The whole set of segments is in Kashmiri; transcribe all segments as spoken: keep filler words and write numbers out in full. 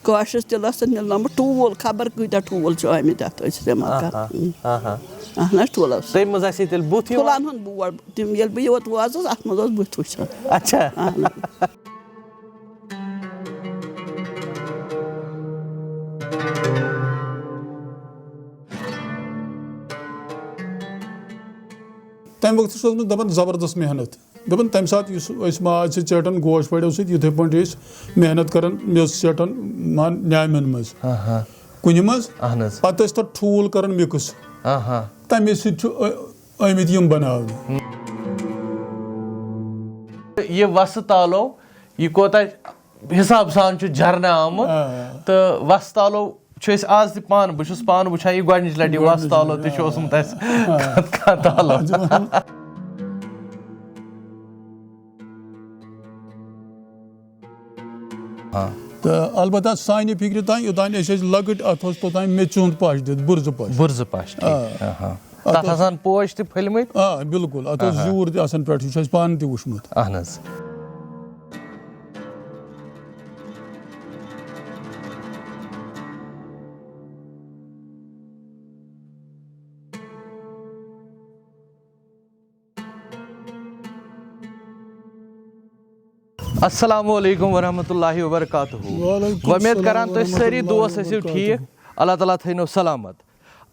کٲشرِس تِلَس سۭتۍ مِلنومُت ٹوٗل، خبر کۭتیٛاہ ٹوٗل چھِ آمٕتۍ اَتھ أسۍ تِمَن آہا، کَران۔ آہا۔ اَہَن حظ، ٹوٗلَس۔ تَمہِ منٛز آسہِ تیٚلہِ بُتھ یِوان؟ ٹھوٗلَن ہُنٛد بور، تِم ییٚلہِ بہٕ یوت وٲژٕس، اَتھ منٛز اوس بُتھ وٕچھان۔ اچھا۔ اَہَن حظ۔ تَمہِ وقتہٕ چھُ اوسمُت دَپان زبردست محنت۔ دَپان تَمہِ ساتہٕ یُس أسۍ ماز چھِ ژیٹان گوش پَڑیو سۭتۍ، یِتھَے پٲٹھۍ ٲسۍ محنت کَران، مےٚ ٲس ژیٹان مان نیٛامٮ۪ن منٛز، آہا۔ کُنہِ منٛز۔ اَہَن حظ۔ پَتہٕ ٲسۍ تَتھ ٹھوٗل کَران mix۔ آہا۔ تَمے سۭتۍ چھُ ٲ-، ٲمٕتۍ یِم بَناونہٕ۔ یہِ وَسہٕ تالو، یہِ کوتاہ حساب سان چھُ جھرنہٕ آمُت۔ آ۔ تہٕ وَسہٕ تالو چھُ أسۍ آز تہِ پانہٕ، بہٕ چھُس پانہٕ وٕچھان یہِ گۄڈٕنِچ لَٹہِ، یہِ گۄڈٕنِچ وَسہٕ تالو لَٹہِ، تہِ چھُ آ۔ اوسمُت اَسہِ آ۔ کانٛہہ تالو۔ آ۔ تہٕ البتہ سانہِ فِکرِ تام، یوٚتام أسۍ ٲسۍ لۄکٕٹۍ، اَتھ اوس توٚتام میٚژِ ہُنٛد پَش دِتھ، بُرزٕ پَش۔ بُرزٕ پَش، ٹھیٖک۔ آ۔ آہا۔ اَتھ تَتھ اوس آسان پوش تہِ پھٔلۍ مٕتۍ۔ آ، بِلکُل۔ اَتھ اوس آہا۔ زیوٗر تہِ آسان پٮ۪ٹھٕ، یہِ چھُ اَسہِ پانہٕ تہِ وُچھمُت۔ اَہَن حظ۔ السلام علیکم ورحمۃ اللہ وبرکاتہ۔ وعلیکم وۄمید السلام کران تُہۍ ورحمۃ سٲری اللہ دوس ٲسِو وبرکاتہ۔ ٹھیٖک، اللہ تعالیٰ تھٲینو سلامت۔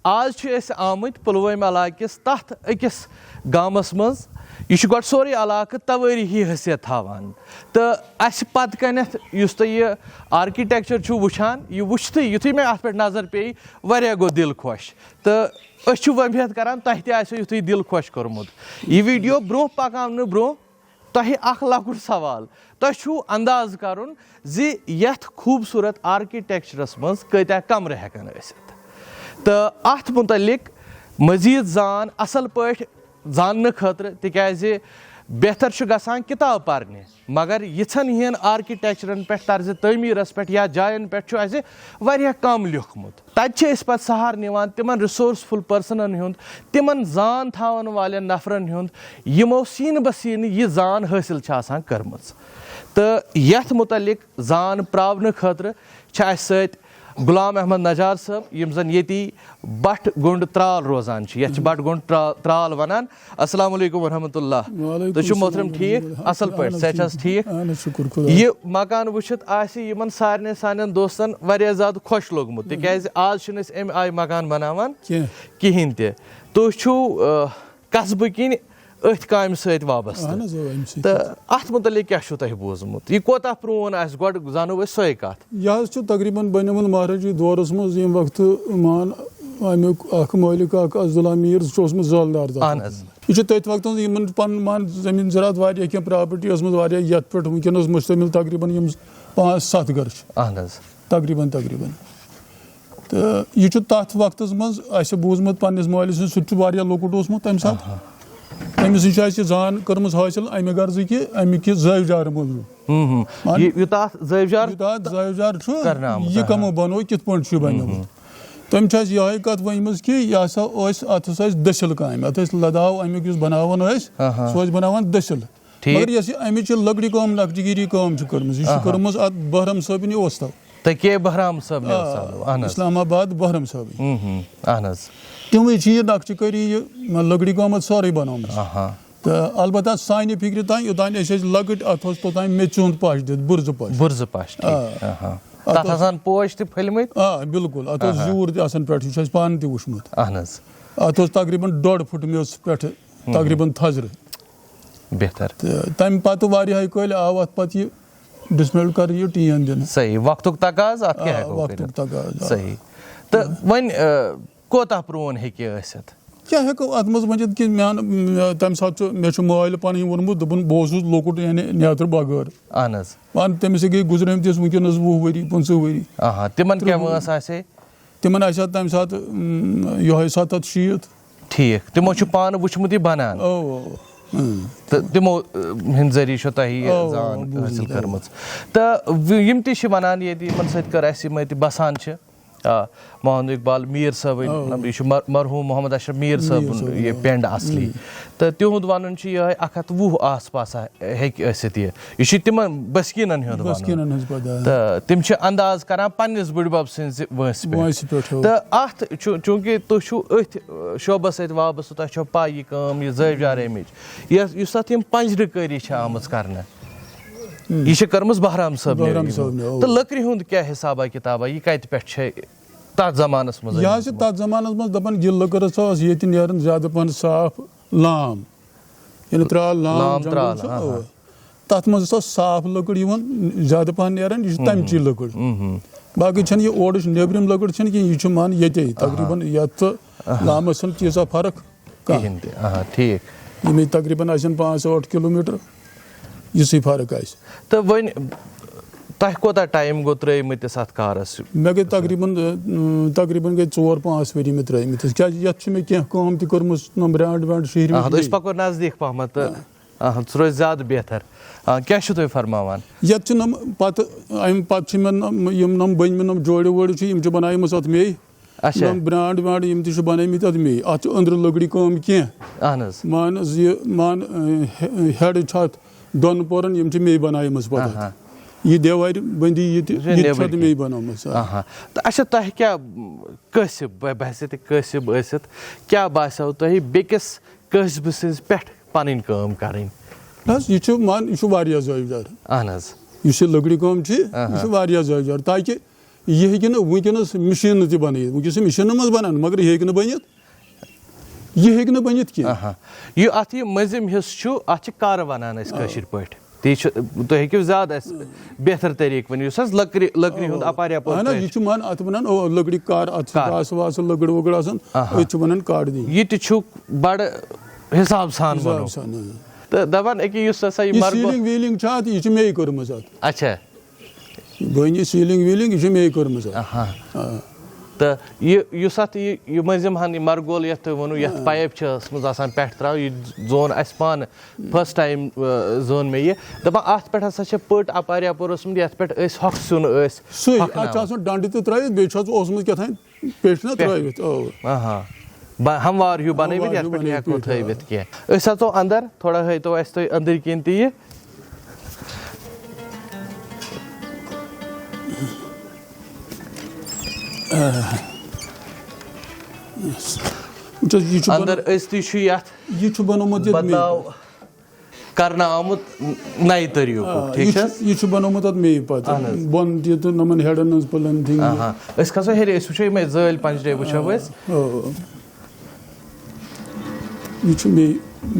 آز چھِ أسۍ آمٕتۍ پُلوٲمۍ علاقہٕ کِس تَتھ أکِس گامَس منٛز۔ یہِ چھُ گۄڈٕ سورُے علاقہٕ توٲریٖخی حیثیت تھاوان۔ تہٕ اَسہِ پَتہٕ کَنٮ۪تھ یُس تُہۍ یہِ architecture چھُو وٕچھان، یہِ وٕچھتھٕے یُتھُے مےٚ اَتھ پٮ۪ٹھ نظر پیٚیہِ، واریاہ گوٚو دِل خۄش۔ تہٕ أسۍ چھِ وۄمید کَران تۄہہِ تہِ آسیو یُتھُے دِل خۄش کوٚرمُت۔ یہِ video برٛونٛہہ پَکناونہٕ برٛونٛہہ تۄہہِ اَکھ لۄکُٹ سوال۔ تۄہہِ چھُو انداز کَرُن زِ یَتھ خوٗبصوٗرت architectureس منٛز کۭتیٛاہ کمرٕ ہٮ۪کَن ٲسِتھ۔ تہٕ اَتھ مُتعلِق مزیٖد زان اَصٕل پٲٹھۍ زاننہٕ خٲطرٕ، تِکیٛازِ بہتر چھُ گژھان کِتاب پَرنہِ، مگر یِژھن ہِوٮ۪ن architectureن پٮ۪ٹھ، طرزِ تعمیٖرس پٮ۪ٹھ یا جاین پٮ۪ٹھ چھُ اَسہِ واریاہ کم لیوٗکھمُت۔ تَتہِ چھِ أسۍ پَتہٕ سہارٕ نِوان تِمن resourceful personن ہُنٛد، تِمن زان تھاون والٮ۪ن نفرن ہُنٛد، یِمو سیٖنہٕ بہ سیٖنہٕ یہِ زان حٲصِل چھِ آسان کٔرمٕژ۔ تہٕ یَتھ مُتعلِق زان پراونہٕ خٲطرٕ چھِ اَسہِ سۭتۍ غلام احمد نجار صٲب، یِم زن ییٚتی بٹ گُنڈ ترال روزان چھِ، یَتھ چھِ بٹ گُنڈ ترا-، ترال ونان۔ السلام علیکم ورحمۃ اللہ۔ وعلیکم تُہۍ چھِو السلام محترم ٹھیٖک؟ ورحمۃ اللہ۔ اَصٕل پٲٹھۍ، اہن حظ، صحت چھا حظ ٹھیٖک۔ ٹھیٖک؟ اہن حظ، شُکُر خۄدایَس۔ یہِ مکان وٕچھِتھ آسہِ یِمن سارنٕے سانٮ۪ن دوستن واریاہ زیادٕ خۄش لوٚگمُت، تِکیٛازِ آز چھِنہٕ أسۍ اَمہِ آیہِ مکان بناوان کینٛہہ۔ کِہیٖنۍ تہِ۔ تُہۍ چھِو، آ، قصبہٕ کِنۍ أتھۍ کامہِ سۭتۍ وابستہٕ۔ اہن حظ، اَوا، اَمہِ سۭتۍ۔ تہٕ اَتھ مُتعلِق کیٛاہ چھُو تۄہہِ بوٗزمُت؟ یہِ کوتاہ پرٛون آسہِ؟ گۄڈٕ زانو أسۍ سۄے کَتھ۔ یہِ حظ چھُ تقریٖباً بنیومُت مہراجی دورس منٛز، ییٚمہِ وقتہٕ مان اَمیُک اکھ مٲلِک اکھ عزدُللہ میٖر، سُہ چھُ اوسمُت زالدار تَتھ۔ اہن حظ۔ یہِ چھُ تٔتھۍ وقتَس منٛز یِمن چھُ پَنُن مان زٔمیٖن زِراعت واریاہ کینٛہہ property ٲسمٕژ واریاہ، یَتھ پٮ۪ٹھ وٕنکیٚنَس مُشتمِل تقریٖباً یِم پانٛژھ سَتھ گَرٕ چھِ۔ اہن حظ۔ تقریٖباً، تقریٖباً۔ تہٕ یہِ چھُ تَتھ وقتَس منٛز اَسہِ بوٗزمُت پنٛنِس مٲلِس سُنٛد، سُہ تہِ چھُ واریاہ لۄکُٹ اوسمُت تَمہِ ساتہٕ۔ آہا۔ تٔمِس نِش چھِ اَسہِ زان کٔرمٕژ حٲصِل اَمہِ غرضہٕ کہِ اَمہِ کہِ زٲوۍ جار منٛز۔ ہُم، ہُم۔ مان-، یہِ، یوٗتاہ اَتھ زٲوۍ جار یوٗتاہ اَتھ زٲوۍ جار چھُ، کرنہٕ آمُت، یہِ آہا۔ کَمو بَنوو، کِتھ پٲٹھۍ چھُ یہِ بَنیومُت؟ ہُم، ہُم۔ تٔمۍ چھِ اَسہِ یِہوٚے کَتھ ؤنمٕژ کہِ یہِ ہسا ٲسۍ، اَتھ ہسا ٲسۍ دٔسِل کامہِ، اَتھ ٲسۍ لَداو اَمیُک یُس بَناوان ٲسۍ، آہا۔ سُہ ٲسۍ بَناوان دٔسِل۔ ٹھیٖک۔ مگر یۄس یہِ اَمِچ یہِ لٔکرِ کٲم، نقشہِ گیٖری کٲم چھِ کٔرمٕژ، یہِ چھِ آہا۔ کٔرمٕژ اَتھ بہرام صٲبنہِ وۄستہٕ۔ تہٕ کے بہرام صٲبنہِ آ، وۄستہٕ، اہن حظ۔ اسلام آباد بہرام صٲبٕنۍ۔ ہُم، ہُم، اہن حظ۔ تِموٕے چھِ یہِ نقشہِ کٲری، یہِ لٔکرِ کٲم اَتھ سٲرٕے بَنٲومٕژ۔ آہا۔ تہٕ البتہ سانہِ فِکرِ تام، یوٚتام أسۍ ٲسۍ لۄکٕٹۍ، اَتھ اوس توٚتام میٚژِ ہُنٛد پَش دِتھ، بُرزٕ پَش۔ بُرزٕ پَش، ٹھیٖک۔ آ۔ آہا۔ اَتھ تَتھ اوس آسان پوش تہِ پھٔلۍ مٕتۍ۔ آ، بِلکُل۔ اَتھ اوس آہا۔ زیوٗر تہِ آسان پٮ۪ٹھٕ، یہِ چھُ اَسہِ پانہٕ تہِ وٕچھمُت۔ اہن حظ۔ اَتھ اوس تقریٖباً ڈۄڈ فُٹ میٚژ پٮ۪ٹھٕ، ہُم۔ تقریٖباً تھزرٕ۔ بہتر۔ تہٕ تَمہِ پَتہٕ واریاہہِ کٲلۍ آو اَتھ پَتہٕ یہِ dismantle کَرنہٕ، یہِ ٹیٖن دِنہٕ۔ صحیح، وقتُک تقاضہٕ، اَتھ کیٛاہ آ، ہٮ۪کو وقتُک کٔرِتھ؟ تقاضہٕ، آ۔ صحیح۔ تہٕ وۄنۍ، آ، کوتاہ پرٛون ہیٚکہِ یہِ ٲسِتھ؟ کیٛاہ ہٮ۪کو اَتھ منٛز ؤنِتھ کہِ میٛانہٕ، تَمہِ ساتہٕ چھُ، مےٚ چھُ مٲلۍ پَنٕنۍ ووٚنمُت، دوٚپُن، بہٕ اوسُس لۄکُٹ، یعنی نیترٕ بغٲر۔ اہن حظ۔ وَن، تٔمِس ہے گٔے گُزرٲمتِس وٕنکیٚنَس وُہ ؤری، پٕنٛژٕہ ؤری۔ آہا، تِمَن کیٛاہ تٕرٛہ وٲنٛس آسہِ ہے؟ تِمَن آسہِ ہا تَمہِ ساتہٕ، اۭں، یِہوٚے سَتَتھ شیٖتھ۔ ٹھیٖک، تِمو چھُ پانہٕ وٕچھمُت یہِ بَنان۔ اَوا، اَوا۔ اۭں۔ تہٕ تِمو، اۭں، ہِنٛدۍ ذٔریعہٕ چھو تۄہہِ یہِ اَوا، اَوا، زان بوٗزمُت، حٲصِل اَوا۔ کٔرمٕژ۔ تہٕ وِ-، یِم تہِ چھِ وَنان ییٚتہِ، یِمَن سۭتۍ کٔر اَسہِ، یِم اَتہِ بَسان چھِ، آ، محمد اقبال میر صٲبٕنۍ، آ۔ مطلب، یہِ چھُ مر-، مرحوٗم محمد اشرف میر میر صٲبُن صٲبُن، یہِ آ۔ پٮ۪نٛڈ اصلی۔ ہُم۔ تہٕ تِہُنٛد وَنُن چھُ یِہوٚے اَکھ ہَتھ وُہ آس پاس ہا-، ہیٚکہِ ٲسِتھ یہِ۔ یہِ چھُ تِمَن بسکیٖنَن ہُنٛد وَنُن۔ بسکیٖنَن ہٕنٛز پَتہ، آ۔ تہٕ تِم چھِ انداز کران پنٛنِس بٕڈِبَب سٕنٛزِ وٲنٛسہِ پٮ۪ٹھ۔ وٲنٛسہِ پٮ۪ٹھ، آ۔ تہٕ اَتھ چھُ، چوٗنٛکہِ تُہۍ چھِو أتھۍ، آ، شعبَس سۭتۍ وابستہٕ، تۄہہِ چھو پَے یہِ کٲم، یہِ زٲوۍ جار اَمِچ۔ یۄس، یُس اَتھ یِم پنٛجرٕ کٲری چھِ آمٕژ کرنہٕ، یہِ چھِ کٔرمٕژ بہرام صٲبنہِ بہرام یِمو۔ صٲبنہِ، اَوا۔ تہٕ لٔکرِ ہُنٛد کیٛاہ حسابہ کِتابہ؟ یہِ کَتہِ پٮ۪ٹھ چھے تَتھ زمانَس منٛز یہِ حظ چھِ أنمٕژ؟ تَتھ زمانَس منٛز دَپان، یہِ لٔکٕر ہسا ٲس ییٚتہِ نیران زیادٕ پَہَن صاف لام، یعنی ترٛال لام لام جنگل ترٛال، چھُ، ہاں، اَوا۔ ہاں۔ تَتھ منٛز ہسا ٲس صاف لٔکٕر یِوان زیادٕ پَہَن نیران، یہِ چھِ تَمچی لٔکٕر۔ باقٕے چھَنہٕ یہِ اورٕچ نیٚبرِم لٔکٕر چھَنہٕ کِہیٖنۍ، یہِ چھُ مان ییٚتے تقریٖباً یَتھ تہٕ لامَس چھَنہٕ تیٖژاہ فرق کانٛہہ۔ کِہیٖنۍ تہِ، آ، ٹھیٖک۔ یِمے تقریٖباً آسن پانٛژھ ٲٹھ کِلوٗ میٖٹر، یِژٕے فرق آسہِ۔ تہٕ وۄنۍ تۄہہِ کوٗتاہ ٹایم گوٚو ترٛٲومٕتِس اَتھ کارَس؟ مےٚ گٔے تقریٖباً، اۭں، تقریٖباً گٔے ژور پانٛژھ ؤری مےٚ ترٛٲومٕتِس، کیٛازِ یَتھ چھِ مےٚ کینٛہہ کٲم تہِ کٔرمٕژ، نۄم برٛانٛڈ وانٛڈ شیہرِمٕتۍ آ، أسۍ بیٚیہِ۔ پَکو نزدیٖک پَہمَتھ تہٕ، آ۔ آ، سُہ روزِ زیادٕ بہتر۔ آ، کیٛاہ چھِو تُہۍ فرماوان؟ یَتھ چھِ نۄم پَتہٕ، اَمہِ پَتہٕ چھِ مےٚ نۄم، یِم نۄم بٔنۍ مٕتۍ نۄم جوڑِ ووڑِ چھِ، یِم چھِ بَناومٕژ اَتھ مے۔ اچھا۔ یِم برانڈ وانڈ یِم تہِ چھِ بنٲومٕتۍ اَتھ مے۔ اَتھ چھُ أنٛدرٕ لٔکرِ کٲم کینٛہہ۔ اہن حظ۔ مان حظ یہِ، مان، اَ، ہے-، ہیڈ چھُ اَتھ دۄن پورن، یِم چھِ مے بناومٕژ پتہٕ اَتھ۔ آہا۔ یہِ دیوارِ بٔنٛدی یہِ تہِ، یہِ تہِ چھِ نیٚبٕرۍ اَتھ مے کِنۍ۔ بنٲومٕژ، آ۔ آہا۔ تہٕ اچھا، تۄہہِ کیٛاہ کٲسِب، بہ-، بحیثیت کٲسِب ٲسِتھ، کیٛاہ باسیو تۄہہِ بیٚکِس کٲسبہٕ سٕنٛز پٮ۪ٹھ پنٕنۍ کٲم کرٕنۍ؟ نہ حظ، یہِ چھُ، مان، یہِ چھُ واریاہ زٲوۍ دار۔ اہن حظ۔ یُس یہِ لٔکرِ کٲم چھِ، یہِ آہا۔ چھُ واریاہ زٲوۍ دار، تاکہِ یہِ ہیٚکہِ نہٕ وٕنکیٚنَس مِشیٖنہٕ تہِ بَنٲیِتھ۔ وٕنکیٚس چھِ مِشیٖنَن منٛز بَنان، مگر یہِ ہیٚکہِ نہٕ بٔنِتھ۔ یہِ ہیٚکہِ نہٕ بٔنِتھ کینٛہہ۔ آہا۔ یہِ اَتھ یہِ مٔنٛزِم حِصہٕ چھُ، اَتھ چھِ کَرٕ وَنان أسۍ آ۔ کٲشِر پٲٹھۍ۔ تی چھُ، تُہۍ ہیٚکِو زیادٕ اَسہِ بہتر طریٖقہٕ ؤنِتھ۔ یُس حظ لٔکرِ، لٔکرِ ہُنٛد آ۔ اَپارِ یَپٲرۍ اَہَن حظ، تۄہہِ یہِ چھُ مان-، اَتھ وَنان، او، لٔکرِ کَر، اَتھ چھِ کَر۔ گاسہٕ واسہٕ، لٔکٕر ؤکٕر آسان، آہا۔ أتھۍ چھِ وَنان کَر دِنۍ۔ یہِ تہِ چھُ بَڑٕ حِساب سان حِساب وَنو۔ سان، آ۔ تہٕ دَپان أکیٛاہ یُس ہسا یہِ یہِ مَرگو-، سیٖلِنٛگ ویٖلِنٛگ چھِ اَتھ، یہِ چھِ مے کٔرمٕژ اَتھ۔ اچھا۔ بٲنی سیٖلِنٛگ ویٖلِنٛگ، یہِ چھِ مے کٔرمٕژ اَتھ۔ آہا۔ آ۔ تہٕ یہِ، یُس اَتھ یہِ، یہِ مٔنٛزِم ہَن یہِ مَرگول یَتھ تُہۍ ووٚنوُ، یَتھ آ۔ پایِپ چھِ ٲسمٕژ آسان پٮ۪ٹھ ترٛاوٕنۍ، یہِ زون اَسہِ پانہٕ، first time، آ، زون مےٚ یہِ۔ دَپان اَتھ پٮ۪ٹھ ہسا چھِ پٔٹ اَپارِ یَپٲرۍ ٲسمٕژ، یَتھ پٮ۪ٹھ أسۍ ہۄکھ سیُن ٲسۍ سُے، اَتھ چھُ ہۄکھناوان۔ آسان ڈَنٛڈٕ تہِ ترٛٲیِتھ، بیٚیہِ چھُ اَتھ اوسمُت کیٛاہ تام پیٹھ نہ پٮ۪ٹھ۔ ترٛٲوِتھ، اَوا۔ آہا۔ بہ-، ہموار ہیوٗ بَنٲوِتھ، ہموار یَتھ ہیوٗ پٮ۪ٹھ بَنٲوِتھ ہٮ۪کو پٮ۪ٹھ، تھٲوِتھ آ۔ کینٛہہ۔ أسۍ اَژو اَندَر، تھوڑا ہٲیتو اَسہِ تُہۍ أنٛدٕرۍ کِنۍ تہِ یہِ۔ وٕچھ حظ، یہِ چھُ اَندَر بَناو-، أژتٕے چھُ یَتھ یہِ چھُ بَنومُت ییٚتہِ مے بدلاو۔ پٮ۪ٹھ۔ کرنہٕ آمُت نَیہِ طریٖقُک، آ، ٹھیٖک یہِ چھُ چھِ، حظ؟ یہِ چھُ بَنومُت اَتھ مے پَتہٕ۔ اَہَن حظ۔ بۄن تہِ تہٕ یِمَن ہیڈَن ہٕنٛز پٕلَن تھِنٛگ۔ آہا۔ أسۍ کھسو ہیٚرِ، أسۍ وٕچھو یِمَے زٲلۍ پنٛجرے وٕچھو أسۍ۔ آ، آ۔ یہِ چھُ مے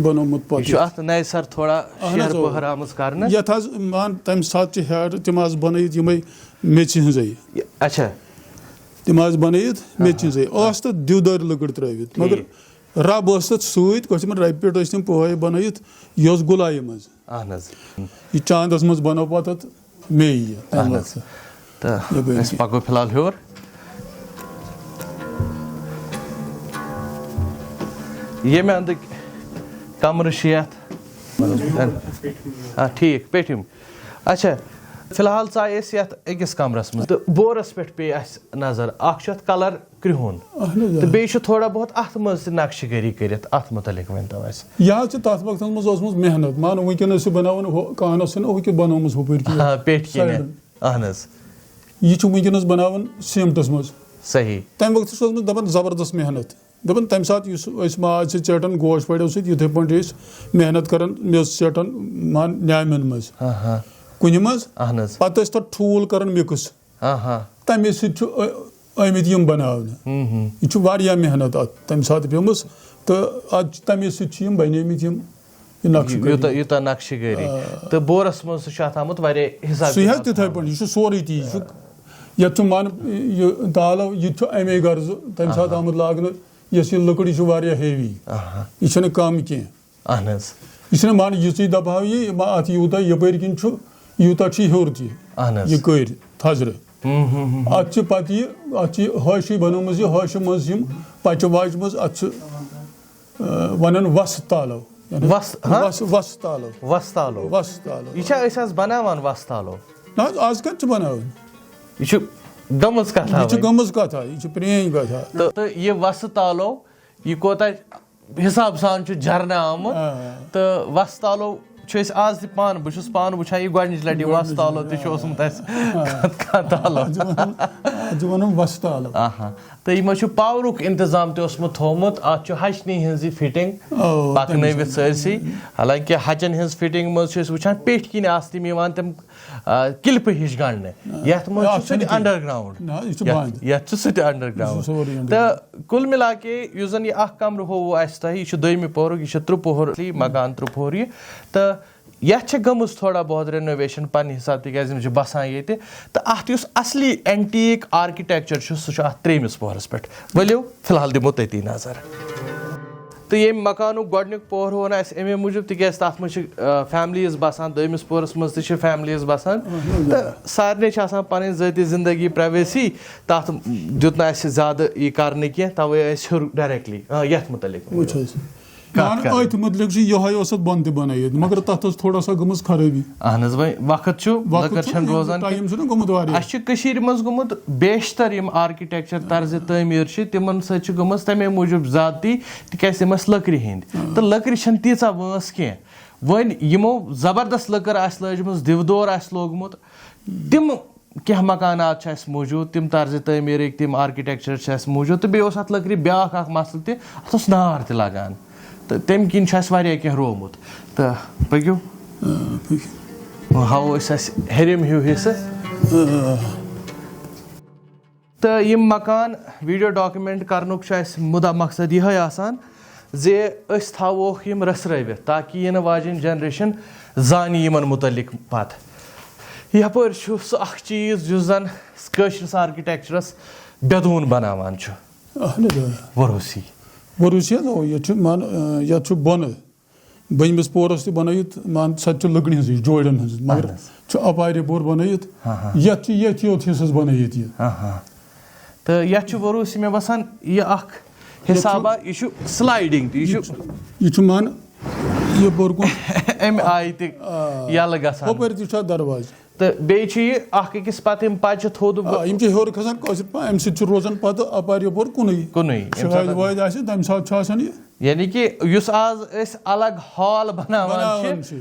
بَنومُت پَتہٕ۔ یہِ چھُ اَتھ نَیہِ سَر تھوڑا اَہَن حظ، شیرٕ اَوا۔ پٔہر آمٕژ کرنہٕ۔ یَتھ حظ مان تَمہِ ساتہٕ چھِ ہیڈ تِم آسہٕ بَنٲیِتھ یِمَے میٚژِ ہٕنٛزٕے۔ یہِ، اچھا۔ تِم آسہٕ بَنٲیِتھ میٚژِ آہا۔ ہٕنٛزٕے۔ ٲس تَتھ دِودٲرۍ لٔکٕر ترٛٲوِتھ، مگر ٹھیٖک۔ رب ٲس تَتھ سۭتۍ، کٲشِر پٲٹھۍ رَبہِ پٮ۪ٹھ ٲسۍ تِم پوہَے بَنٲیِتھ، یہِ اوس گُلایہِ منٛز۔ اَہَن حظ۔ یہِ چاندَس منٛز بَنٲو پَتہٕ اَتھ مے یہِ تَمہِ اَہَن حظ۔ وقتہٕ۔ تہٕ یَپٲرۍ أسۍ کِنۍ۔ پَکو فِلحال ہیوٚر۔ ییٚمہِ اَندٕکۍ کَمرٕ چھِ یَتھ؟ آ، ٹھیٖک، پیٚٹھِم۔ اچھا، فِلحال ژاے أسۍ یَتھ أکِس کَمرَس منٛز تہٕ بورَس پٮ۪ٹھ پیٚیہِ اَسہِ نظر۔ اَکھ چھُ اَتھ کَلَر کرٛہُن۔ اَہَن حظ، آ۔ تہٕ بیٚیہِ چھُ تھوڑا بہت اَتھ منٛز تہِ نقشہٕ کٲری کٔرِتھ، اَتھ مُتعلِق ؤنۍ تو اَسہِ۔ یہِ حظ چھِ تَتھ وقتَس منٛز ٲسمٕژ محنت۔ مان وٕنکیٚنَس چھِ بَناوان ہُہ کانَس چھِنہ ہُہ کہِ بَنٲومٕژ ہُپٲرۍ کِنۍ۔ آ، پٮ۪ٹھۍ کِنۍ۔ سایڈَن۔ اَہَن حظ۔ یہِ چھُ وٕنکیٚنَس بَناوان سیٖمٹَس منٛز۔ صحیح۔ تَمہِ وقتہٕ چھُ اوسمُت دَپان زبردست محنت۔ دَپان تَمہِ ساتہٕ یُس أسۍ ماز چھِ ژیٹان گوش پَڑیو سۭتۍ، یِتھَے پٲٹھۍ ٲسۍ محنت کَران میٚژ ژیٹان مان نیٛامٮ۪ن منٛز۔ ہاں، ہاں۔ کُنہِ منٛز۔ اَہَن حظ۔ پَتہٕ ٲسۍ تَتھ ٹھوٗل کَران مِکٕس۔ ہاں، ہاں۔ تَمے سۭتۍ چھُ، ٲ-، ٲمٕتۍ یِم بَناونہٕ۔ ہُم، ہُم۔ یہِ چھُ واریاہ محنت اَتھ تَمہِ ساتہٕ پیٚمٕژ تہٕ اَتھ چھِ، تَمے سۭتۍ چھِ یِم بَنیمٕتۍ یِم، یہِ نقشہٕ یوٗتاہ، کٲری۔ یوٗتاہ نقشہٕ کٲری۔ آ۔ تہٕ بورَس منٛز تہِ چھُ اَتھ آمُت واریاہ حِساب سُہ حظ کِتاب تِتھَے تھاونہٕ۔ پٲٹھۍ، یہِ چھُ سورُے تی، یہِ چھُ، یَتھ چھُ من، یہِ تالو، یہِ تہِ چھُ اَمے غرضہٕ تَمہِ ساتہٕ آہا۔ آمُت لاگنہٕ، یۄس یہِ لٔکٕر، یہِ چھُ واریاہ heavy۔ آہا۔ یہِ چھَنہٕ کَم کینٛہہ۔ اَہَن حظ۔ یہِ چھِنہٕ مان، یِژٕے دَباو یی، ما اَتھ یوٗتاہ یَپٲرۍ کِنۍ چھُ، یوٗتاہ چھُ یہِ ہیوٚر تہِ۔ اَہَن حظ۔ یہِ کٔرۍ تھَزرٕ۔ ہُم، ہُم، ہُم، ہُم۔ اَتھ چھِ پَتہٕ یہِ، اَتھ چھِ ہٲشی بَنٲومٕژ، یہِ ہٲشہِ منٛز یِم پَچہِ واجہِ منٛز، اَتھ چھِ، آ، وَنان وَسہٕ تالو۔ یعنی وَس-، ہا؟ وَس-، وَسہٕ تالو۔ وَسہٕ تالو۔ وَسہٕ تالو۔ یہِ چھا أسۍ آز بَناوان وَسہٕ تالو؟ نہ حظ، آز کَتہِ چھِ بَناوان؟ یہِ چھُ گٔمٕژ کتھا یہِ چھِ وۄنۍ۔ گٔمٕژ کتھا، یہِ چھِ پرٛٲنۍ کتھا۔ تہٕ تہٕ یہِ وسہٕ تالو، یہِ کوتاہ حساب سان چھُ جھرنہٕ آمُت۔ آ۔ تہٕ وسہٕ تالو چھِ أسۍ آز تہِ پانہٕ، بہٕ چھُس پانہٕ وٕچھان یہِ گۄڈنِچ لٹہِ، یہِ وسہٕ تالو تہِ چھُ اوسمُت اَسہِ کتھ کتھ تالو۔ اتھ چھِ ونان، اتھ چھِ ونان وسہٕ تالو۔ آہا۔ تہٕ یِمو چھُ پاورُک انتظام تہِ اوسمُت تھوٚومُت، اتھ چھُ ہچنہِ ہٕنٛز یہِ فٹنگ او، پکنٲوِتھ تَمہِ سٲرسٕے۔ حالانکہ ہچن ہٕنٛز فٹنگ منٛز چھِ أسۍ وٕچھان پیٹھۍ کِنۍ آسہٕ تِم یِوان تِم، آ، کلپہٕ ہِش گنڈنہٕ، یتھ منٛز اَتھ چھُ سُہ تہِ چھُنہٕ کینٛہہ۔ Under ground. نہ، یہِ چھُ یتھ بنٛد۔ یتھ چھُ سُہ تہِ انڈر یہِ چھُ گراؤنڈ۔ سورُے underground۔ تہٕ کُل مِلا کے یُس زن یہِ اکھ کمرٕ ہووُ اسہِ تۄہہِ، یہِ چھُ دوٚیمہِ پوہرُک، یہِ چھُ ترٛےٚ پوہر، مکان ترٛےٚ پوہر یہِ۔ تہٕ یتھ چھِ گٔمٕژ تھوڑا بہت renovation پننہِ حساب، تِکیازِ یِم چھِ بسان ییٚتہِ۔ تہٕ اتھ یُس اصلی antique architecture چھُ، سُہ چھُ اتھ ترٛیٚیمِس پوہرس پٮ۪ٹھ۔ ؤلِو فی الحال دِمو تٔتی نظر۔ تہٕ ییٚمہِ مکانُک گۄڈٕنیُک پوہر ووٚن اَسہِ اَمے موٗجوٗب، تِکیازِ تَتھ منٛز چھِ، آ، families بسان، دوٚیمِس پوہرس منٛز تہِ چھِ families بسان۔ تہٕ سارنٕے چھِ آسان پنٕنۍ ذٲتی زندگی، privacy، تَتھ دیُت نہٕ اَسہِ زیادٕ یہِ کرنہٕ کینٛہہ، تَوَے ٲسۍ ہیوٚر directly، آ، یَتھ مُتعلِق۔ وٕچھ حظ۔ کَتھ مان کَرٕنۍ۔ أتھۍ مُتعلِق چھُ یِہوٚے اوس اَتھ بۄنہٕ تہِ بَنٲیِتھ، مگر تَتھ ٲس تھوڑا سا گٔمٕژ خرٲبی۔ اہن حظ، وۄنۍ وقت چھُ، وقت لٔکٕر چھُ، چھَنہٕ روزان time کینٛہہ۔ چھُنہ گوٚمُت واریاہ۔ اَسہِ چھِ کٔشیٖرِ منٛز گوٚمُت بیشتر یِم architecture طرزِ تعمیٖر چھِ، تِمَن سۭتۍ چھُ گٔمٕژ تَمے موٗجوٗب زیادتی، تِکیٛازِ تِم ٲسۍ لٔکرِ ہِنٛدۍ۔ تہٕ لٔکرِ چھَنہٕ تیٖژاہ وٲنٛس کینٛہہ۔ وۄنۍ یِمو زبردست لٔکٕر آسہِ لٲجمٕژ، دِودور آسہِ لوگمُت، تِم کینٛہہ مکانات چھِ اَسہِ موٗجوٗد، تِم طرزِ تعمیٖرٕکۍ، تِم architecture چھِ اَسہِ موٗجوٗد۔ تہٕ بیٚیہِ اوس اَتھ لٔکرِ بیٛاکھ اَکھ مسلہٕ تہِ، اَتھ اوس نار تہِ لَگان۔ تہٕ تَمہِ کِنۍ چھُ اَسہِ واریاہ کینٛہہ روومُت۔ تہٕ پٔکِو۔ آ، پٔکِو۔ ہاوو أسۍ اَسہِ ہیٚرِم ہیوٗ حصہٕ۔ آ۔ تہٕ یِم مکان video document کرنُک چھُ اَسہِ مُدا مقصد یِہوٚے آسان زِ أسۍ تھاووکھ یِم رٔژھرٲوِتھ، تاکہِ یِنہٕ واجٮ۪ن generation زانہِ یِمن مُتعلِق پتہٕ۔ یپٲرۍ چھُ سُہ اکھ چیٖز یُس زن کٲشرِس architectureس بےٚ دوٗن بناوان چھُ، اہن حظ، آ۔ وروسی۔ وروسی حظ، اَوا، یَتھ چھُ مان، آ، یَتھ چھُ بۄنہٕ بٔنمِس پورَس تہِ بَنٲیِتھ، مان، سۄ تہِ چھِ لٔکرِ ہٕنٛزٕے، جوڑٮ۪ن ہٕنٛز، مگر اہن حظ۔ چھُ اَپارِ یَپور بَنٲیِتھ، ہاں، ہاں۔ یَتھ چھِ ییٚتھۍ یوت حِصَس بَنٲیِتھ یہِ۔ ہاں، ہاں۔ تہٕ یَتھ چھُ وروسی، مےٚ باسان، یہِ اکھ حِسابا، یہِ چھُ sliding تہِ، یہِ چھُ یہِ چھُ مان یَپور کُن۔ اَمہِ آیہِ تہِ آ۔ یَلہٕ گژھان۔ ہُپٲرۍ تہِ چھُ اَتھ دروازٕ۔ تہٕ بیٚیہِ چھُ یہِ اکھ أکِس پتہٕ یِم پچہِ تھوٚد۔ آ، یِم چھِ ہیوٚر کھسان کٲشِر پٲٹھۍ، اَمہِ سۭتۍ چھُ روزان پَتہٕ اَپارِ یَپور کُنُے۔ کُنُے۔ ییٚمہِ شاید ساتہٕ واید آسہِ، تَمہِ ساتہٕ چھُ آسان یہِ۔ یعنی کہِ یُس آز أسۍ الگ hall بناوان بناوان چھِ، چھِ۔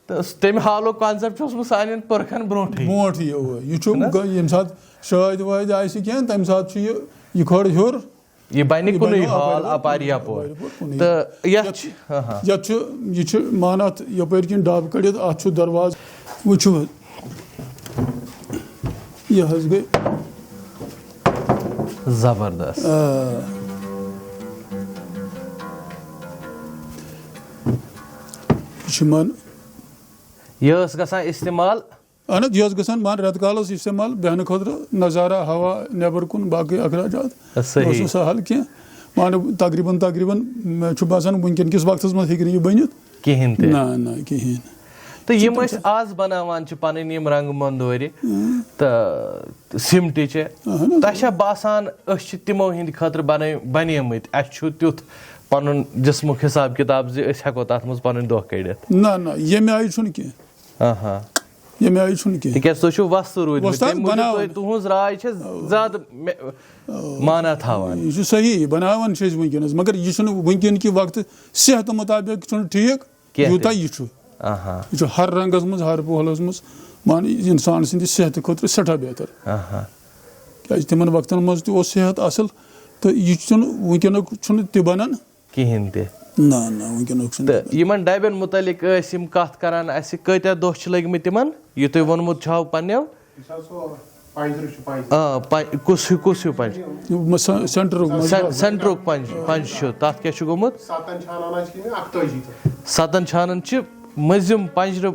تہٕ تَمہِ hallُک concept چھُ اوسمُت سانٮ۪ن پُرکھن برونٛٹھٕے۔ برونٛٹھٕے، اَوا۔ یہِ چھُ چھُنہ؟ گۄ-، ییٚمہِ ساتہٕ شٲدۍ وٲدۍ آسہِ کینٛہہ، تَمہِ ساتہٕ چھُ یہِ، یہِ کھٲڑ ہیوٚر۔ یہِ بنہِ یہِ کُنُے بنہِ hall اَپارِ اَپارِ یَپور۔ یَپور۔ یَپور کُنُے۔ تہٕ یَتھ یَتھ چھِ، ہاں، ہاں۔ یَتھ چھُ، یہِ چھُ مان اَتھ یَپٲرۍ کِنۍ ڈَب کٔڑِتھ، اَتھ چھُ دروازٕ۔ وٕچھِو حظ، یہِ حظ گٔے۔ زبردست۔ آ۔ یہِ چھُ مان۔ یہِ ٲس گژھان استعمال۔ اہن حظ، یہِ ٲس گژھان مان رٮ۪تہٕ کالَس استعمال، بیٚہنہٕ خٲطرٕ، نظارہ، ہوا، نٮ۪بر کُن، باقٕے اخراجات۔ صحیح۔ اوس نہٕ سہل کینٛہہ۔ مان تقریباً، تقریباً مےٚ چھُ باسان وٕنکٮ۪ن کِس وقتَس منٛز ہیٚکہِ نہٕ یہِ بٔنِتھ۔ کِہیٖنۍ تہِ۔ نہ، نہ، کِہیٖنۍ۔ تہٕ یِم أسۍ آز بناوان چھِ پنٕنۍ یِم رنٛگہٕ مۄندورِ تہٕ سِمٹٕچہِ، اہن حظ۔ تۄہہِ چھا باسان أسۍ چھِ تِمو ہِنٛدِ خٲطرٕ بنٲے-، بنیمٕتۍ، اَسہِ چھُ تیُتھ پنُن جسمُک حساب کتاب زِ أسۍ ہٮ۪کو تتھ منٛز پنٕنۍ دۄہ کٔڑِتھ؟ نہ، نہ، ییٚمہِ آیہِ چھُنہٕ کینٛہہ۔ آہا۔ ییٚمہِ آیہِ چھُنہٕ کینٛہہ۔ تِکیٛازِ تُہۍ چھِو وۄستہٕ روٗدمٕتۍ، وۄستہٕ تَمہِ موٗجوٗب بناوان۔ تۄہہِ، تُہٕنٛز راے چھےٚ زیادٕ مےٚ معنہ تھاوان۔ یہِ چھُ صحیح، بناوان چھِ أسۍ وٕنکیٚنَس، مگر یہِ چھُنہٕ وٕنکیٚن کہِ وقتہٕ صحتہٕ مُطابق چھُنہٕ ٹھیٖک، کینٛہہ تہِ۔ یوٗتاہ یہِ چھُ۔ آہا۔ یہِ چھُ ہر رنٛگَس منٛز، ہر پوہلَس منٛز، مان، یہِ اِنسان سٕنٛدِ صحتہٕ خٲطرٕ سٮ۪ٹھاہ بہتر۔ آہا۔ کیٛازِ تِمَن وقتَن منٛز تہِ اوس صحت اَصٕل، تہٕ یہِ چھُنہٕ، وٕنکیٚنُک چھُنہٕ تہِ بَنان۔ کِہیٖنۍ تہِ۔ نہ، نہ، وٕنکیٚنُک چھُنہٕ تہٕ تہِ بَنان۔ یِمن ڈَبٮ۪ن مُتعلِق ٲسۍ یِم کَتھ کَران، اَسہِ کۭتیٛاہ دۄہ چھِ لٔگۍ مٕتۍ تِمَن، یہِ تۄہہِ ووٚنمُت چھُو پنٛنیو؟ یُس حظ سُہ پنجرٕ چھُ، پنجرٕ۔ آ، پن-، کُس ہیوٗ، کُس ہیوٗ پنجرٕ؟ یہِ مہ-، سہ-، سینٹرُک، مہ-، سین-، سینٹرُک پنج-، پنجہِ چھُ، تَتھ کیٛاہ چھُ گوٚمُت؟ ستن چھانن حظ چھِ یِم اَکتٲجی تہٕ۔ ستن چھانن چھِ مٔنٛزِم پنجرٕ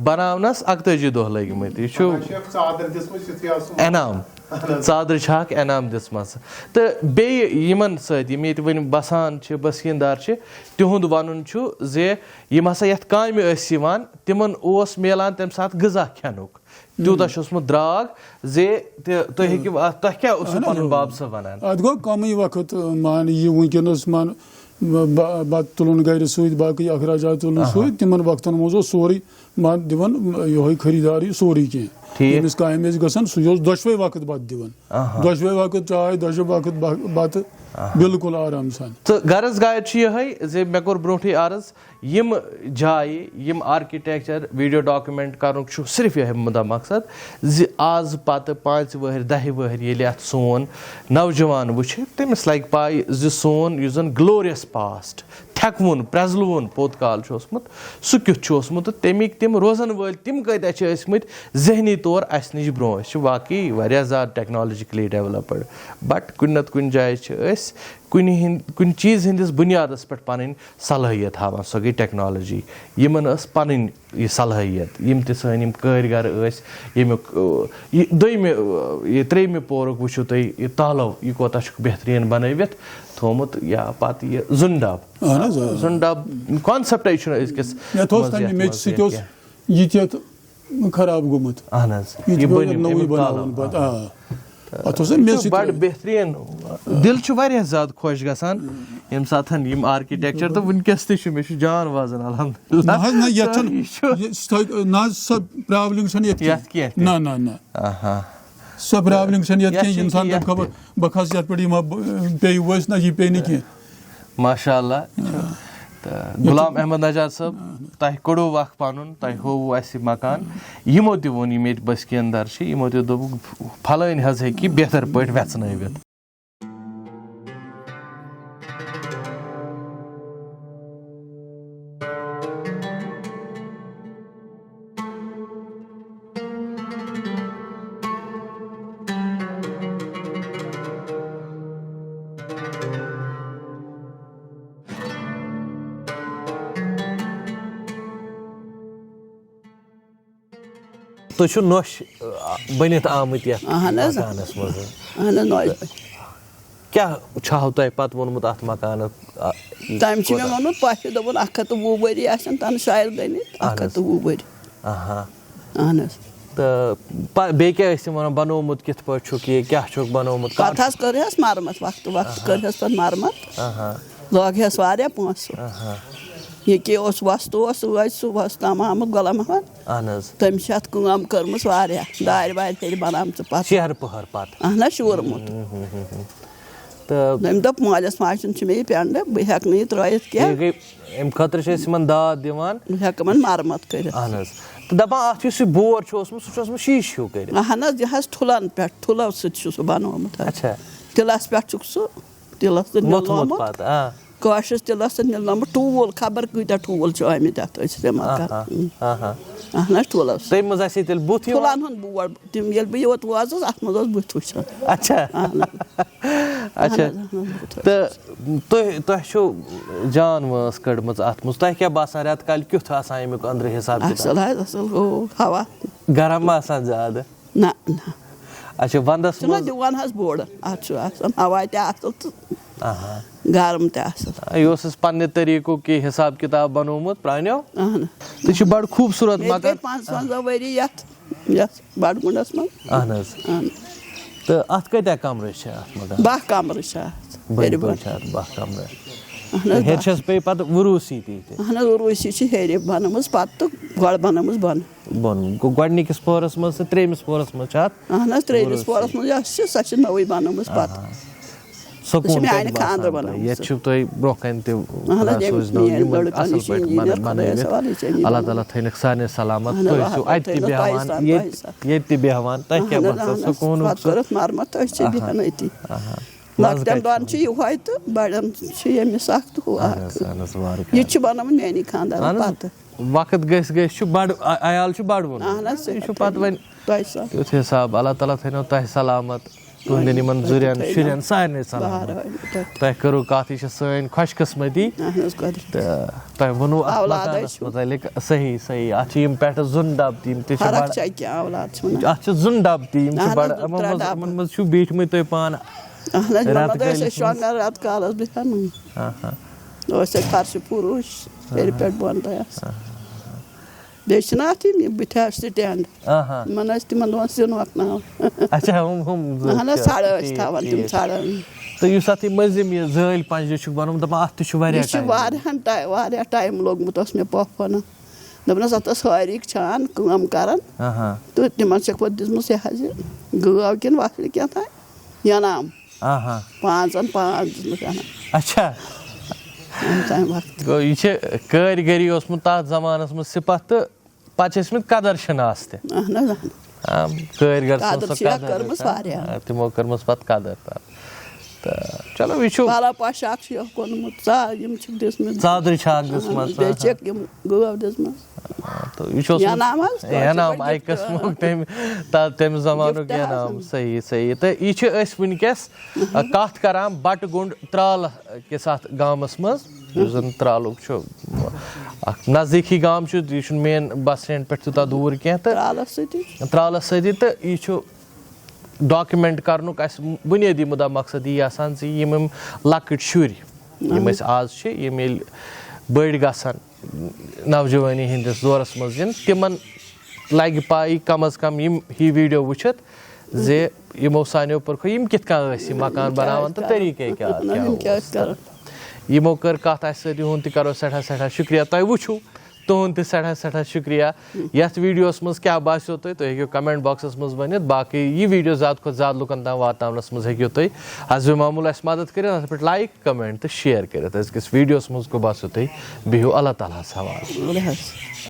بناونس اکتٲجی دۄہ لٔگۍ مٕتۍ۔ یہِ چھُ پتہٕ حظ چھِ اکھ ژادر دِژمٕژ یُتھُے حظ سُہ۔ انعام۔ اہن حظ۔ ژادرِ چھِ اکھ انعام دِژمٕژ۔ تہٕ بیٚیہِ یِمن سۭتۍ، یِم ییٚتہِ وۄنۍ بسان چھِ، بسکیٖن دار چھِ، تِہُنٛد ونُن چھُ زِ یِم ہسا یتھ کامہِ ٲسۍ یِوان، تِمن اوس میلان تمہِ ساتہٕ غذا کھٮ۪نُک۔ تیوٗتاہ چھُ اوسمُت درٛاگ زِ تہِ-، تُہۍ ہیٚکِو اتھ، تۄہہِ کیٛاہ اوسوٕ اہن حظ، پنُن اۭں۔ باب صٲب ونان؟ اتھ گوٚو کمٕے وقت، مان، یہِ وٕنکیٚنس، مان، ب-، ب-، بتہٕ تُلُن گرِ سۭتۍ، باقٕے اخراجات تُلُن سۭتۍ، تِمن وقتن منٛز اوس سورُے، مان، دِوان یِہوٚے خریٖدارٕے سورُے کینٛہہ۔ ٹھیٖک۔ ییٚمِس کامہِ ٲسۍ گژھان، سُہ اوس دۄشوے وقت بَتہٕ دِوان۔ آہا۔ دۄشوے وقت چاے، دۄشوے وقت بہ-، بَتہٕ، آہا۔ بِلکُل آرام سان۔ تہٕ غرض گاید چھُ یِہوٚے زِ مےٚ کوٚر برونٛٹھٕے عرض، یِم جایہِ، یِم architecture video document کَرنُک چھُ صرف یِہوٚے مُدا مقصد زِ آز پَتہٕ پانٛژِ وٕہٕرۍ، دَہہِ وٕہٕرۍ ییٚلہِ اَتھ سون نوجوان وٕچھِ، تٔمِس لَگہِ پَے زِ سون یُس زَن glorious past، تھٮ۪کوُن، پرٛزلوُن پوٚت کال چھُ اوسمُت، سُہ کیُتھ چھُ اوسمُت تہٕ تَمِکۍ تِم روزَن وٲلۍ تِم کۭتیٛاہ چھِ ٲسۍمٕتۍ ذہنی طور اَسہِ نِش برٛونٛہہ۔ أسۍ چھِ واقعی واریاہ زیادٕ technologically developed، but کُنہِ نَتہٕ کُنہِ جایہِ چھِ أسۍ کُنہِ ہِنٛد-، کُنہِ چیٖز ہِنٛدِس بُنیادَس پٮ۪ٹھ پَنٕنۍ صلٲحیت ہاوان، سۄ گٔے technology۔ یِمَن ٲس پَنٕنۍ یہِ صلٲحیت، یِم تہِ سٲنۍ یِم کٲرۍ گر ٲسۍ، ییٚمیُک، یہِ دوٚیمہِ، یہِ ترٛیٚیمہِ پورُک وٕچھِو تُہۍ، یہِ تالو، یہِ کوٗتاہ چھُکھ بہتریٖن بَنٲوِتھ تھوٚومُت، یا پَتہٕ یہِ زُنہٕ ڈَب۔ اہن حظ، آ۔ زُنہٕ ڈَب concept چھُنہٕ أزکِس یَتھ اوس منٛز تَمہِ یَتھ میٚژِ منٛز سۭتۍ یہِ اوس کینٛہہ۔ یہِ تہِ اَتھ خراب گوٚمُت۔ اہن حظ، یہِ تہِ یہِ پیوٚو بٔنِم، اَتھ نوٚوُے اَمیُک بَناوُن تالو۔ پَتہٕ۔ آ۔ اَتھ اوس نہ یہِ چھُ میٚژِ بَڑٕ تہِ۔ بہتریٖن۔ دِل چھُ واریاہ زیادٕ خۄش گژھان ییٚمہِ ساتہٕ یِم architecture، تہٕ وٕنکیٚس تہِ چھُ، مےٚ چھُ جان وازَن الحمدللہ۔ نہ حظ، نہ، یَتھ تہٕ چھُنہٕ، یہِ چھُ یہِ، سُہ تھٲے-، نہ حظ، سۄ پرٛابلِم چھَنہٕ یَتھ یَتھ کینٛہہ۔ کینٛہہ تہِ۔ نہ، نہ، نہ۔ آہا۔ سۄ پرٛابلِم چھَنہٕ یَتھ یَتھ کینٛہہ، چھَنہٕ اِنسان کینٛہہ دَپہِ خبر تہِ۔ بہٕ کھسہٕ یَتھ پٮ۪ٹھ، یہِ ما ب-، پیٚیہِ وٲسۍ، نہ، یہِ پیٚیہِ نہٕ کینٛہہ۔ ماشاء اللہ۔ تہٕ غلام احمد نجار صٲب، تۄہہِ کوٚڑوٕ وق پَنُن، تۄہہِ ہووُ اَسہِ یہِ مکان۔ یِمو تہِ ووٚن یِم ییٚتہِ بسکیٖن دار چھِ، یِمو تہِ دوٚپُکھ، فلٲنۍ حظ ہیٚکہِ یہِ بہتر پٲٹھۍ وٮ۪ژھنٲوِتھ۔ تُہۍ چھِو نۄش، آ، بٔنِتھ آمٕتۍ یَتھ اَہَن حظ۔ مکانَس منٛز۔ اَہَن حظ، نۄش۔ کیٛاہ چھُ ہو تۄہہِ پَتہٕ ووٚنمُت اَتھ مکانَس؟ آ، یہِ تٔمۍ چھُ مےٚ کوٗتاہ؟ ووٚنمُت، پۄپھِ دوٚپُن، اَکھ ہَتھ تہٕ وُہ ؤری آسن تَنہٕ شاید گٔمٕتۍ، اَہَن حظ۔ اَکھ ہَتھ تہٕ وُہ ؤری۔ آہا۔ اَہَن حظ۔ تہٕ پَ-، بیٚیہِ کیٛاہ ٲسۍ تِم وَنان، بَنومُت کِتھ پٲٹھۍ چھُکھ یہِ، کیٛاہ چھُکھ بَنومُت، کَر پَتہٕ حظ کٔر حظ مَرمَت، وقتہٕ وقتہٕ آہا۔ کٔر حظ پَتہٕ مَرمَت۔ آہا۔ لوگ حظ واریاہ پونٛسہٕ۔ آہا۔ یہِ کیٛاہ اوس وۄستہٕ اوس، سُہ ٲسۍ سُہ وۄستہٕ تَمامُت غلام محمد۔ اَہَن حظ۔ تٔمۍ چھِ اَتھ کٲم کٔرمٕژ واریاہ، دارِ وارِ ہیٚرِ بَناومژٕ پَتہٕ۔ شہر پہر پَتہٕ۔ اَہَن حظ، شوٗرمُت۔ ہُم، ہُم، ہُم، ہُم۔ تہٕ تٔمۍ دوٚپ، مٲلِس ماجہِ ہُنٛد چھُ مےٚ یہِ پٮ۪نٛڈٕ، بہٕ ہٮ۪کہٕ نہٕ یہِ ترٛٲیِتھ کینٛہہ۔ یہِ گٔے، اَمہِ خٲطرٕ چھِ أسۍ یِمَن داد دِوان۔ بہٕ ہٮ۪کہٕ یِمَن مَرمَت کٔرِتھ۔ اَہَن حظ۔ تہٕ دَپان، اَتھ یُس یہِ بور چھُ اوسمُت، سُہ چھُ اوسمُت شیٖشہٕ ہیوٗ کٔرِتھ۔ اَہَن حظ، یہِ حظ ٹھُلَن پٮ۪ٹھ، ٹھُلَو سۭتۍ چھُ سُہ بَنومُت حظ۔ اچھا۔ تِلَس پٮ۪ٹھ چھُکھ سُہ، تِلَس تہٕ ووٚتھمُت نیلومُت۔ پَتہٕ، آ۔ کٲشرِس تِلَس تہٕ نیلومُت، ٹوٗل، خبر کۭتیٛاہ ٹوٗل چھِ آمٕتۍ اَتھ، أسۍ چھِ تِمَن آہا، کَران۔ آہا۔ اَہَن حظ، ٹھُلَو سۭتۍ۔ تَمہِ منٛز آسہِ تیٚلہِ بُتھ یِوان؟ ٹھُلَن ہُنٛد بور، تِم ییٚلہِ بہٕ یوت ووتُس، اَتھ منٛز اوس بُتھ وٕچھان۔ اچھا۔ اَہَن حظ۔ اچھا۔ اَہَن حظ، اَہَن حظ، بُتھ تہٕ تُہۍ، تۄہہِ چھُو جان وٲنٛس کٔڑمٕژ اَتھ منٛز۔ تۄہہِ کیٛاہ باسان، رٮ۪تہٕ کالہِ کیُتھ آسان اَمیُک أنٛدرٕ حِساب کِتاب؟ اَصٕل حظ، اَصٕل گوٚو ہوا۔ گرم ما آسان زیادٕ؟ نہ، نہ۔ اچھا، وَنٛدَس چھُنہ منٛز؟ دِوان حظ بوٚڑ، اَتھ چھُ آسان ہوا تہِ اَصٕل تہٕ آہا۔ گرم تہِ اَصٕل۔ یہِ اوس اَسہِ پنٛنہِ طریٖقُک یہِ حِساب کِتاب بَنومُت پرٛانیو۔ اَہَن۔ تہٕ چھُ بَڑٕ خوٗبصوٗرت مےٚ تہِ گٔے مکان۔ پانٛژوَنٛزاہ ؤری یَتھ، یَتھ بَڈگُنٛڈَس منٛز۔ اَہَن حظ۔ اَہَن۔ تہٕ اَتھ کۭتیٛاہ کَمرٕ چھِ اَتھ مکانَس؟ باہ کَمرٕ چھِ اَتھ۔ بٔنۍ ہیٚرِ بٔنۍ بۄن۔ چھِ اَتھ باہ کَمرٕ۔ اَہَن حظ، ہیٚرِ باہ۔ چھَس پیٚیہِ پَتہٕ وُروٗسی تہِ ییٚتہِ؟ اَہَن حظ، وُروٗسی چھِ ہیٚرِ بَنٲومٕژ پَتہٕ تہٕ گۄڈٕ بَنٲومٕژ بۄنہٕ۔ بۄن۔ گۄ-، گۄڈٕنِکِس پورَس منٛز تہٕ ترٛیٚیِمِس پورَس منٛز چھِ اَتھ اَہَن حظ، ترٛیٚیِمِس وُروٗسی۔ پورَس منٛز یۄس چھِ، سۄ چھِ نٔوٕے بَنٲومٕژ پَتہٕ۔ آہا۔ سکوٗن سُہ چھِ میٛانہِ کَتہِ باسان خانٛدرٕ تۄہہِ؟ بَنٲومٕژ۔ ییٚتہِ چھُو تُہۍ برٛونٛہہ کَنہِ تہِ اَہَن حظ، ییٚمہِ سوٗزنو میٛٲنۍ یِم لٔڑکہٕ، یہِ اَصٕل چھِ پٲٹھۍ اِنجیٖنَر، بَنٲوِتھ۔ خۄدایَس حوالہٕ، یہِ چھِ اِنجیٖنَر۔ اَللہ تعالیٰ تھٲینَکھ سارنٕے سلامت۔ اَہَن حظ، تُہۍ ٲسِو اَتہِ تہِ تھٲینَو بیٚہوان، تۄہہِ سان، ییٚتہِ، تۄہہِ سان۔ ییٚتہِ تہِ بیٚہوان، تۄہہِ کیٛاہ اَہَن حظ، باسان اَہَن حظ۔ سکوٗنُک پَتہٕ چھُ؟ کٔرٕکھ مَرمَت، أسۍ چھِ آہا۔ بیٚہان أتی۔ آہا۔ مَزٕ لۄکٹٮ۪ن کَتہِ دۄن چھُ؟ چھُ یِہوٚے تہٕ بَڑٮ۪ن چھُ ییٚمِس اَکھ تہٕ ہُہ اَہَن اَکھ۔ حظ، اَہَن حظ، وارٕ یہِ کَتھ۔ چھُ بَنومُت میٛانی خانٛدارَن اَہَن حظ۔ پَتہٕ۔ وقت گٔژھۍ گٔژھۍ چھُ بڑ-، ع-، عیال چھُ بڑوُن۔ اہن حظ، یہِ چھُ پتہٕ وۄنۍ تۄہہِ سۭتۍ۔ تیُتھ حساب۔ اللہ تعالیٰ تھٲینو تۄہہِ سلامت، تُہنٛدٮ۪ن یِمن تُہۍ تہِ ذُرٮ۪ن، تھٲینو۔ شُرٮ۪ن، سارنٕے سلامت۔ بہرحال، تۄہہِ۔ تۄہہِ کٔرٕو کتھ، یہِ چھِ سٲنۍ خۄش قسمتی۔ اہن حظ، قۄدرت۔ تہٕ تۄہہِ ووٚنوُ اتھ اولاد مکانس آسِو۔ متعلق صحیح، صحیح۔ اتھ چھِ یِم پٮ۪ٹھٕ زُن ڈبہٕ تہِ، یِم تہِ چھِ فرق بڑٕ، چھا کینٛہہ، اولاد چھِ وَنان۔ اتھ چھِ زُن ڈبہٕ تہِ، یِم چھِ اہن حظ، بڑٕ، زٕ یِمن ترٛےٚ منٛز، ڈبہٕ۔ یِمن منٛز چھِو بیٖٹھمٕتۍ تُہۍ پانہٕ۔ اہن حظ، یِمن رٮ۪تہٕ منٛز ٲسۍ کٲلِس أسۍ منٛز۔ شۄنٛگان رٮ۪تہٕ کالس بیٚہوان۔ آہا۔ اوس اَسہِ فرشہِ فروش، ہیٚرِ پٮ۪ٹھ بۄن تام آسان۔ بیٚیہِ چھِنہ اَتھ یِم، یِم بٕتھِ آسہٕ سٹینڈ۔ آہا۔ یِمن ٲسۍ تِمن دۄہن سیُن ہۄکھناوان۔ اچھا، ہُم، ہُم زٕ اہن حظ، چھِ۔ ژھڑٕ ٲسۍ ٹھیٖک، تھاوان تِم ٹھیٖک۔ ژھڑن۔ تہٕ یُس اَتھ یہِ مٔنٛزِم یہِ زٲلۍ پنجہِ چھُکھ بَنومُت، دَپان اَتھ تہِ چھُ واریاہ یہِ چھُ ٹایم۔ واریاہن ٹاے-، واریاہ ٹایم لوٚگمُت اوس مےٚ پۄپھ وَنان۔ دوٚپنَس، اَتھ ٲس ہٲرِک چھان کٲم کَران، آہا تہٕ تِمَن چھَکھ پَتہٕ دِژمٕژ یہِ حظ یہِ گٲو کِنہٕ وۄپھرِ کینٛہہ تام، ینام، آہا پانٛژَن پانٛژھ دِژمٕژ ینام۔ اچھا۔ تَمہِ وقتہٕ۔ گوٚو، یہِ چھِ کٲرۍ گٔری اوسمُت تَتھ زمانَس منٛز صفت، تہٕ پَتہٕ چھِ ٲسمٕتۍ قدر شناس تہِ۔ اہن حظ، اہن۔ آ، کٲرۍ گر سٕنٛز قدر سۄ چھِ یَتھ قدر کٔرمٕژ آ، واریاہ۔ آ، تِمو کٔرمٕژ پَتہٕ قدر تَتھ۔ تہٕ چلو، یہِ چھُ پَلو پوشاک چھِ یَتھ کوٚرمُت، ژا-، یِم چھِکھ دِژمٕتۍ۔ ژادرِ چھِ اَکھ دِژمٕژ، اہن، بیٚیہِ آ۔ چھِکھ یِم گٲو دِژمٕژ۔ آ، تہٕ یہِ چھُ اوسمُت ینام حظ، تۄہہِ چھُ ینام پَتہٕ اَکہِ gift۔ قٕسمُک تَمہِ، تَتھ، تَمہِ زمانُک Gift حظ ینام، اوسمُت۔ صحیح، صحیح۔ تہٕ یہِ چھِ أسۍ وٕنکیٚس، آ، کَتھ کَران بَٹہٕ گُنٛڈ ترٛالہٕ کِس اَتھ گامَس منٛز، یُس زَن ترٛالُک چھُ، اَکھ نزدیٖکی گام چھُ، یہِ چھُنہٕ مین بَس سٹینٛڈ پٮ۪ٹھ تیوٗتاہ دوٗر کینٛہہ، تہٕ ترٛالَس سۭتی۔ ترٛالَس سۭتی، تہٕ یہِ چھُ ڈاکیومینٹ کرنُک اَسہِ بُنیٲدی مُدا مقصد یی آسان زِ یِم یِم لۄکٕٹۍ شُرۍ یِم أسۍ آز چھِ، یِم ییٚلہِ بٔڑۍ گژھن نوجوٲنی ہٕنٛدِس دورس منٛز یِن، تِمن لگہِ پَے کم از کم یِم ہی ویڈیو وٕچھِتھ زِ یِمو سانیو پرکھو یِم کِتھ کٔنۍ ٲسۍ یہِ مکان بناوان تہٕ طریٖقے کیٛاہ نہ، کیٛاہ یِم کیٛاہ اوس۔ ٲسۍ کران۔ یِمو کٔر کتھ اَسہِ سۭتۍ، یِہُنٛد تہِ کرو سٮ۪ٹھاہ سٮ۪ٹھاہ شُکریہ۔ تۄہہِ وٕچھِو تُہُنٛد تہِ سٮ۪ٹھاہ سٮ۪ٹھاہ شُکریہ۔ یَتھ ویٖڈیوَس منٛز کیٛاہ باسیو تۄہہِ، تُہۍ ہیٚکِو کمنٹ باکسَس منٛز ؤنِتھ۔ باقٕے یہِ ویٖڈیو زیادٕ کھۄتہٕ زیادٕ لُکَن تام واتناونَس منٛز ہیٚکِو تُہۍ حسبِ معموٗل اَسہِ مدد کٔرِتھ، اَتھ پٮ۪ٹھ لایک، کمنٹ تہٕ شیئر کٔرِتھ۔ أزکِس ویٖڈیوَس منٛز گوٚو باسیو تۄہہِ، بِہِو اللہ تعالیٰ ہَس حوالہٕ۔ اَدٕ حظ۔